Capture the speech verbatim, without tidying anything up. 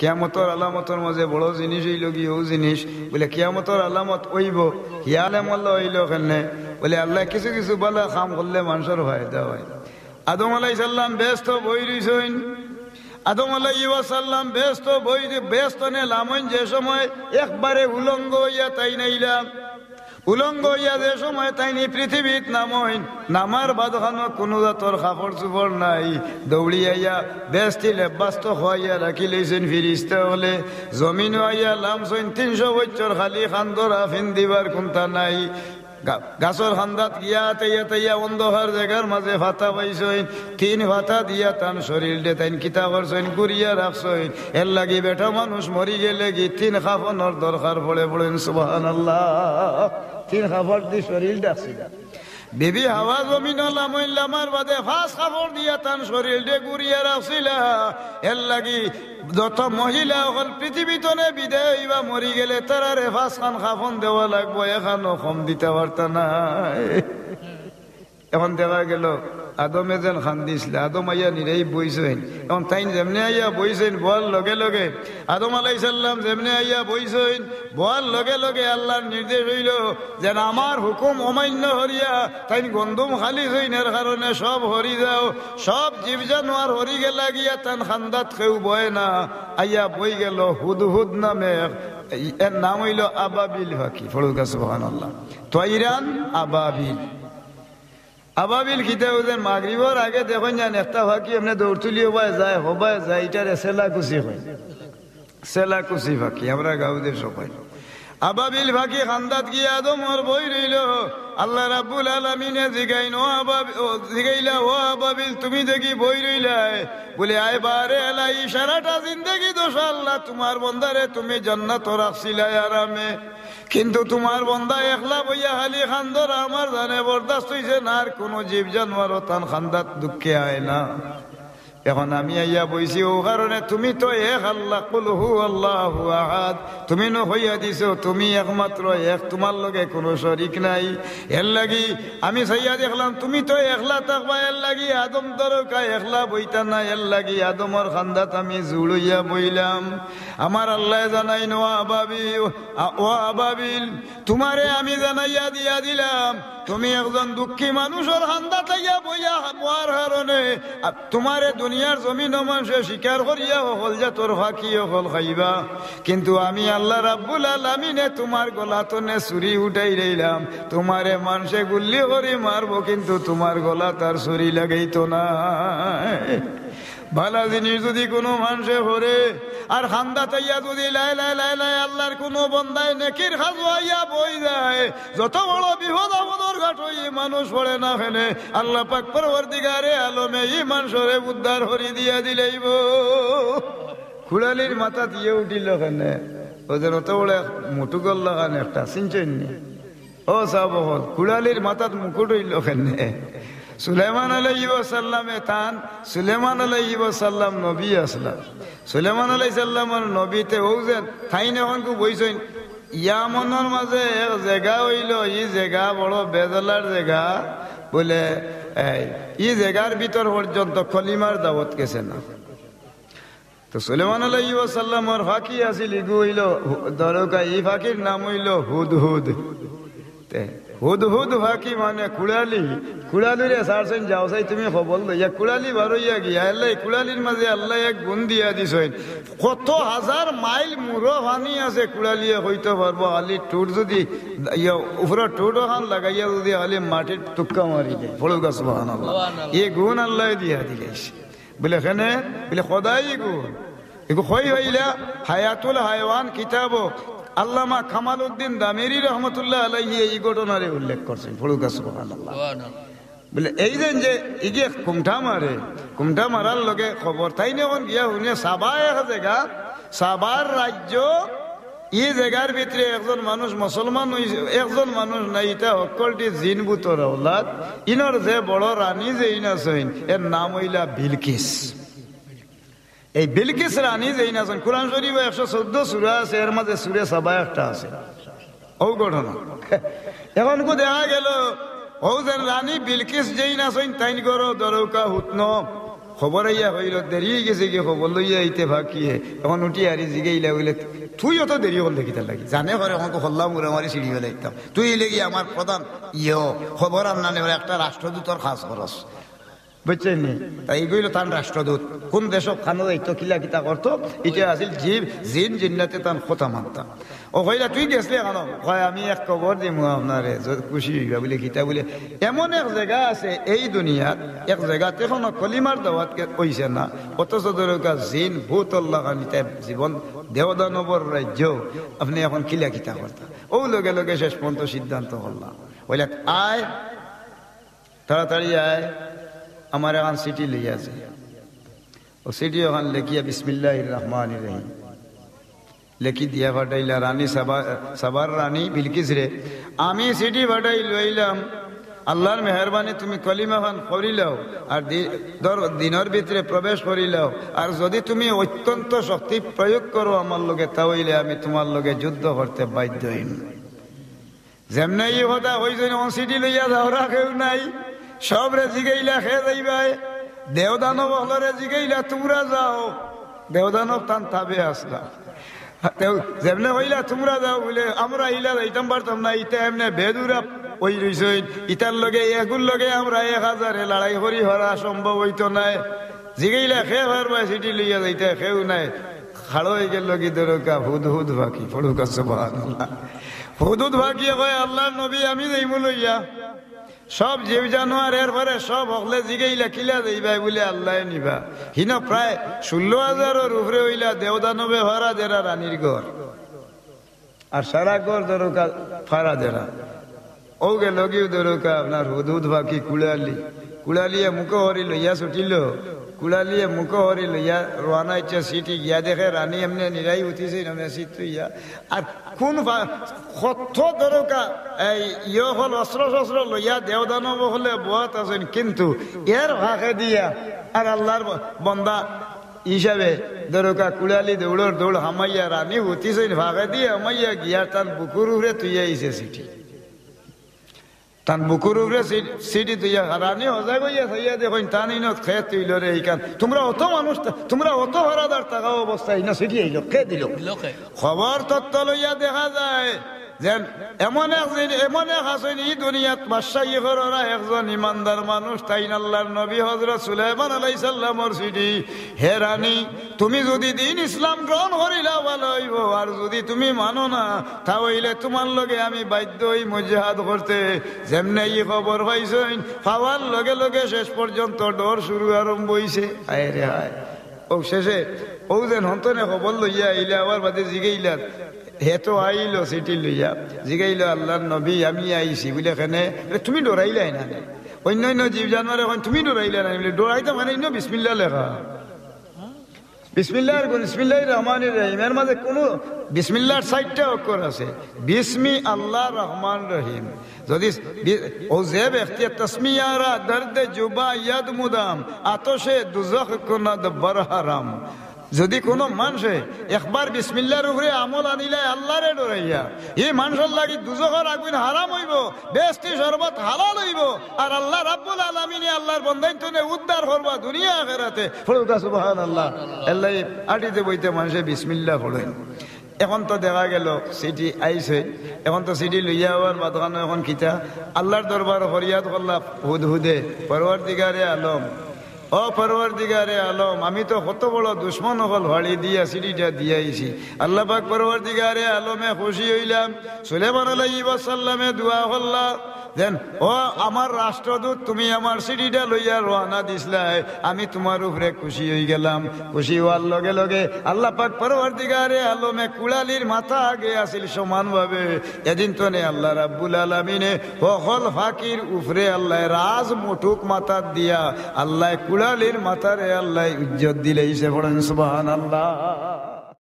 কিয়ামতর আলামতর মাঝে বড় জিনিস অইলো গি অউ জিনিস। বলে, কিয়ামতর আলামত অইবো, হিয়া আলামত অইলো কেনে? বলে, আল্লায় কিছু কিছু ভালা কাম করলে মানষর ফায়দা অয়। আদম আলাইহিস সালাম বেহেস্তো বই রইছইন। আদম আলাইহিস সালাম বেহেস্তো বই, বেহেস্তো থনে লামইন যে সময় একবারে উলঙ্গ অইয়া তাইন আইলা। উলঙ্গ অইয়া যে সময় তাইন ই পৃথিবীত নামইন, নামার বাদখানো কুনু জাতর কাপড় চুপড় নাই, দৌড়ি আইয়া বেহেস্তি লেবাস তো খুয়াইয়া রাখি লইছইন ফিরিস্তা অকলে। জমিনো আইয়া লামছইন, তিনশো বছর খালি কান্দরা, ফিন্দিবার কুন্তা নাই। গা-, গাছর কান্দাত গিয়া তাইয়া তাইয়া অন্ধকার জাগার মাঝে পাতা পাইছইন, তিন পাতা দিয়া তান শরীলরে তাইন কিতা করছইন, গুরিয়া রাখছইন। এরলাগি বেটা মানুষ মরি গেলেগি তিন কাফনর দরকার পড়ে। পড়ইন সুবহানাল্লাহ। তিন কাপড় দি শরীল ঢাকছিলা। বিবি হাওয়া জমিনো লামইন, লামার বাদে পাঁচ কাপড় দিয়া তান শরীলরে গুরিয়া রাখছিলা। এরলাগি যত মহিলা অকল পৃথিবী থনে বিদায় অইবা, মরি গেলে তারারে পাঁচখান কাফন দেওয়া লাগবো, একখানও কম দিতা পারতা নায়। এখন দেখা গেলো আদমে যেন কান্দিছলা, আদম আইয়া নিরেই বইছইন। এখন তাইন যেমনে আইয়া বইছইন, বওয়ার লগে লগে, আদম আলাইহিস সালাম যেমনে আইয়া বইছইন, বওয়ার লগে লগে আল্লার নির্দেশ অইলো যেন আমার হুকুম অমাইন্য করিয়া তাইন গন্ধুম খালি জইনের কারণে সব হরি যাও, সব জীব জানোয়ার হরি গেলা গিয়া তান কান্দাত কেউ বয় না। আইয়া বই গেলো হুদহুদ নামে এক, এর নাম অইলো আবাবিল পাখি। পড়ুক্কা সুবহানাল্লাহ। তৈরান আবাবিল। আবাবিল কিতা বুঝইন? মাগরিবর আগে দেখইন যেন একটা পাখি এমনে দৌড় তুলি হবায় যায়, হবায় যায়, ইটারে সেলাকুচি কয়। সেলাকুচি পাখি, আমরা গাঁওত সবাই। আবাবিল পাখি কান্দাত গিয়া আদমর বই রইলো। আল্লাহ রাব্বুল আলামিনে জিগাইন, "ও আবাব-, ও", জিগাইলা, "ও আবাবিল, তুমি দেখি বই রইলায়?" বলে, "আয় বারে এলা, ই সারাটা জিন্দেগি দোষা আল্লাহ, তুমার বন্দারে তুমি জান্নাতো রাখছিলায় আরামে।" কিন্তু তুমার বন্দা একলা বইয়া খালি কান্দরা, আমার জানে বরদাস্ত অইছে না, আর কুনু জীব জানোয়ারও তান কান্দাত দুঃখে আয় না। এখন আমি আইয়া বইছি, অউ কারণে তুমি তো এক আল্লাহ, কুল হু আল্লাহু আহাদ, তুমি নু কইয়া দিছো, তুমি একমাত্র এক, তুমার লগে কুনু শরিক নাই। এরলাগি আমি চাইয়া দেখলাম, তুমি তো একলা থাকবা, এরলাগি আদম দরকা একলা বইতা না, এরলাগি আদমর কান্দাত আমি জুড় অইয়া বইলাম। আমার আল্লায় জানাইন, "ও আবাবি-, ও আ-, ও আবাবিল, তুমারে আমি জানাইয়া দিয়া দিলাম, তুমি একজন দুঃখী মানুষর কান্দাত আইয়া বইয়া বওয়ার কারণে, আ, তুমারে দুনিয়ার জমিনো মানষে শিকার করিয়া হকল জাতর পাখি হকল খাইবা, কিন্তু আমি আল্লাহ রাব্বুল আলামিনে তুমার গলা থনে ছুরি উঠাই লইলাম, তুমারে মানষে গুল্লি করি মারবো, কিন্তু তুমার গলাত আর ছুরি লাগাইতো না।" ভালা জিনিস যুদি কুনু মানষে করে, আর কান্দাত আইয়া যুদি লাই লাই লাই লাই আল্লার কুনু বন্দায় নেকির কাজো আইয়া বই যায়, যত বড় বিপদ আপদর ঘাটো ই মানুষ পড়ে না কেনে, আল্লাহ পাক পরওয়ারদিগারে আলমে ই মানষরে উদ্ধার করি দিয়া দিলাইবো। কুড়ালির মাথাত ইয়ে উঠিল কেনে? অউ যে অত বড় এক মুটুকর লাখান একটা, চিনছইন নি? ও সাব অকল, কুড়ালির মাথাত মুকুট অইল কেনে? সুলাইমান আলাইহিস সালামে তান, সুলাইমান আলাইহিস সালাম নবী আছলা। সুলাইমান আলাইহিস সালামর নবীতে অউ যেন তাইন অখনকু বইছইন, ইয়ামনর মাঝে এক জেগা অইল, ই জেগা বড় বেজালার জেগা। বলে, এই, ই জেগার ভিতর পর্যন্ত কলিমার দাওয়াত গেছে না। তো সুলেমান আলাইহিস সালামর পাখি আছিল, ইগু অইল হু-, দরকা, ই পাখির নাম অইল হুদহুদ। তে হুদহুদ পাখি মানে কুড়ালি, কুড়ালিরে ছাড়ছইন, "যাও চাই তুমি খবর লইয়া।" কুড়ালি বারইয়া গিয়া, আল্লাহ কুড়ালির মাঝে আল্লাহ এক গুণ দিয়া দিছইন। কত হাজার মাইল মুরো পানি আছে, কুড়ালিয়ে কইতো পারবো, খালি টুট যুদি, ইয়া, উপরে টুট অখান লাগাইয়া যুদি খালি মাটির টুক্কা মারি দেয়। পড়ুক্কা সুবহানাল্লাহ। সুবহানাল্লাহ। ই গুণ আল্লাহ দিয়া দিলাইছে। বলে, কেনে? বলে, খোদাই গো। এগু কই পাইলা? হায়াতুল হায়ওয়ান কিতাবো আল্লামা কামাল উদ্দিন দামেরি রহমতুল্লাহ আলাইহি এই ঘটনারে উল্লেখ করছইন। পড়ুক্কা সুবহানাল্লাহ। সুবহানাল্লাহ। বলে, এই যে, যে ইগে কুমটা মারে, কুমটা মারার লগে খবর, তাইন অখন গিয়া হুনে সাবা এক জেগা, সাবার রাজ্য, ই জেগার ভিতরে একজন মানুষ মুসলমান অইছে, একজন মানুষ না, ইতা হক্কলটি জিন ভূতর আওলাদ। ইনর যে বড় রানী যেইন আছইন, এর নাম অইলা বিলকিস। এই বিলকিস রানী যেইন আছইন, কুরআন শরীফো একশো চৌদ্দ সূরা আছে, এর মাঝে সূরা সাবা একটা আছে। অউ ঘটনা। অখনকু দেখা গেল, অউ যেন রানী বিলকিস যেইন আছইন, তাইন ঘরো দরকা হুতনো, খবর আইয়া কইল, "দেরি অইগেছে গি, খবর লইয়া আইতে ফাকিয়ে।" এখন উঠি আরি জিগাইলা বলে, "তুই অত দেরি করলে কিতার লাগি?" জানে করে, "এখন তো হল্লা মুড়া মারি সিঁড়ি বেলা আইতাম, তুই অইলে গি আমার প্রধান ইয়ে, খবর আননানে ওরা একটা রাষ্ট্রদূতর কাজ করস।" বুঝছইন নি? তাই এগুইল তান রাষ্ট্রদূত। কোন দেশো খানো যাইতো, কিলা কিতা করতো, ইটা আছিল জিন, জিন জিন্নাতে তান কথা মানতা। ও কইলা, "তুই গেছলে কেন?" কয়, "আমি এক খবর দিমু আপনারে, যদি খুশি অইবা।" বলে, "কিতা?" বলে, "এমন এক জাগা আছে এই দুনিয়াত, এক জাগাতে কোনো কলিমার দাওয়াত কে-, অইছে না, অথচ দরকার জিন, ভূত, আল্লাহ খানি তাই জীবন দেওদানবর রাজ্য, আপনি এখন কিলা কিতা করতা?" ও লগে লগে শেষ পর্যন্ত সিদ্ধান্ত করলাম। কইলা, "আয়, তাড়াতাড়ি আয়, আমার এখন চিঠি লইয়া আছে।" ও চিঠি ওখান লেখিয়া বিসমিল্লাহির রহমানির রহিম লেখি দিয়া পাঠাইলা রানী সাবা, সাবার রানী বিলকিস রে, "আমি চিঠি পাঠাই লইলাম, আল্লাহর মেহেরবানি তুমি কলিমা খান করিলাও, আর দি-, ধর, দিনর ভিতরে প্রবেশ করিলাও, আর যদি তুমি অত্যন্ত শক্তি প্রয়োগ করো আমার লগে, তা অইলে আমি তোমার লগে যুদ্ধ করতে বাধ্য অইমু।" যেমনে ই কথা কইছইন, "অন চিঠি লইয়া যাওরা কেউ নাই, সবরে জিগাইলা খে যাইবায়, দেওদানব অকলরে জিগাইলা তুমরা যাও।" দেওদানব তান তাবে আছলা। তেউ যেমনে কইলা তুমরা যাও, বলে, "আমরা ইলা যাইতাম পারতাম না, ইতা এমনে বেদুরা অই রইছইন, ইতার লগে এগুর লগে আমরা এক হাজারে লড়াই করি হরা সম্ভব অইতো নায়।" জিগাইলা খে পারবায় চিঠি লইয়া যাইতা, কেউ নাই। খাড়া অইগেল গি দরকা হুদহুদ ফাকি, পড়ুক্কা সুবহানাল্লাহ। হুদহুদ ফাকিয়ে কয়, "আল্লাহর নবী, আমি যাইমু লইয়া।" সব জীব জানোয়ার, এরপরে সব হকলে জিগাইলা, "কিলা যাইবায়?" বলে, "আল্লায় নিবা।" হিনো প্রায় ষোলো হাজারর উপরে অইলা দেওদানবে পারা দেরা রানীর ঘর। আর সারা ঘর দরকা পারা দেরা। ও গেল গিউ দরকা আপনার হুদহুদ ফাকি কুড়ালি। কুড়ালিয়ে মুখো হরি লইয়া ছুটিল। কুড়ালিয়ে মুখো হরি লইয়া রওয়ানা ইচ্ছা চিঠি গিয়া দেখে রানী এমনে নিরাই উঠিছে, এমনে চিত হইয়া। আর কোন ফা-, কত দরকা এই ইয়ে হল অস্ত্র শস্ত্র লইয়া দেওদানব হলে বহাত আছইন, কিন্তু এর ফাঁকে দিয়া আর আল্লাহর ব-, বন্দা হিসাবে দরকা কুড়ালি দৌড়র দৌড় হামাইয়া রানী হুতিছইন ফাঁকে দিয়া হামাইয়া গিয়া তান বুকুর উপরে তুইয়া আইছে চিঠি। তান বুকুর উপরে চি-, চিঠি তুইয়া রানী হজাগ অইয়া চাইয়া দেখইন তান ইনত খেত তুইল রে এইখান। তোমরা অত মানুষ তা-, তোমরা অত হারাদার থাকা অবস্থা ইনো চিঠি আইল, খে দিল? দিল খে? খবর তত্ত্ব লইয়া দেখা যায় যেন এমন এক জিন-, এমন এক আছইন ই দুনিয়াত বাদশাহী কররা একজন ইমানদার মানুষ, তাইন আল্লাহর নবী হযরত সুলাইমান আলাইহিস সালামর চিঠি, "হে রানী, তুমি যদি দ্বীন ইসলাম গ্রহণ করিলাও ভালা অইবো, আর যদি তুমি মানো না, তা অইলে তুমার লগে আমি বাধ্য অইমু জিহাদ করতে।" যেমনে ই খবর পাইছইন, পাওয়ার লগে লগে শেষ পর্যন্ত ডর শুরু আরম্ভ অইছে। হায় রে হায়। ও শেষে, ও যেন হন্তনে খবর লইয়া আইলে, আবার বাদে জিগাইলা, হে তো আইলো চিঠি লইয়া, জিগাইলো, "আল্লাহর নবী, আমি আইছি।" বলে, "কেনে?" বলে, "তুমি ডরাইলায় না নি?" অন্য অন্য জীব জানোয়ারে কইন, "তুমি ডরাইলায় না নি?" বলে, "ডরাইতাম কেনে, ইনো বিসমিল্লাহ লেখা।" বিসমিল্লাহর গুণ, বিসমিল্লাহির রহমানির রহিম। এর মাঝে কোনো বিসমিল্লাহর চাইরটা অক্ষর আছে। বিসমি আল্লাহ রহমান রহিম। যদি বি-, ও যে ব্যক্তি তসমিয়ারা দর্দে জুবা ইয়াদ মুদাম, আতশে দুজখ কুনদ বরহারাম। যদি কোনো মানষে একবার বিসমিল্লাহর উপরে আমল আনিলায় আল্লাহরে ডরাইয়া, ই মানষর লাগি দুজখর আগুন হারাম অইবো, বেহেশতি শরবত হালাল অইবো, আর আল্লাহ রাব্বুল আলামিনে আল্লাহর বন্দাইন্তরে উদ্ধার করবা দুনিয়া আখেরাতে। পড়ুক্কা সুবহানাল্লাহ। এল্লাই আটিতে বইতে মানষে বিসমিল্লাহ পড়ইন। এখন তো দেখা গেল চিঠি আইছে, এখন তো চিঠি লইয়া আবার বাদখানো এখন কিতা? আল্লাহর দরবার ফরিয়াদ করলা হুদহুদে, "পরওয়ারদিগারে আলম, ও পরওয়ারদিগারে আলম, আমি তো কত বড় দুশমন অকল ফাড়ি দিয়া চিঠিটা দিয়া আইছি। আল্লাহ পাক পরওয়ারদিগারে আলমে খুশি অইলাম।" সুলেমান আলাইহিস সালামে দোয়া করলা, যেন, "ও আমার রাষ্ট্রদূত, তুমি আমার চিঠিটা লইয়া রওয়ানা দিছলায়, আমি তুমার উপরে খুশি অইগেলাম।" খুশি অওয়ার লগে লগে আল্লাহ পাক পরওয়ারদিগারে আলমে কুড়ালির মাথা আগে আছিল সমানভাবে, এদিন তনে আল্লাহ রাব্বুল আলামিনে হকল ফাকির উপরে আল্লায় রাজ মুটুক মাথাত দিয়া আল্লায় কুড়ালির মাথারে আল্লায় ইজ্জত দিলাইছে। পড়েন সুবহানাল্লাহ।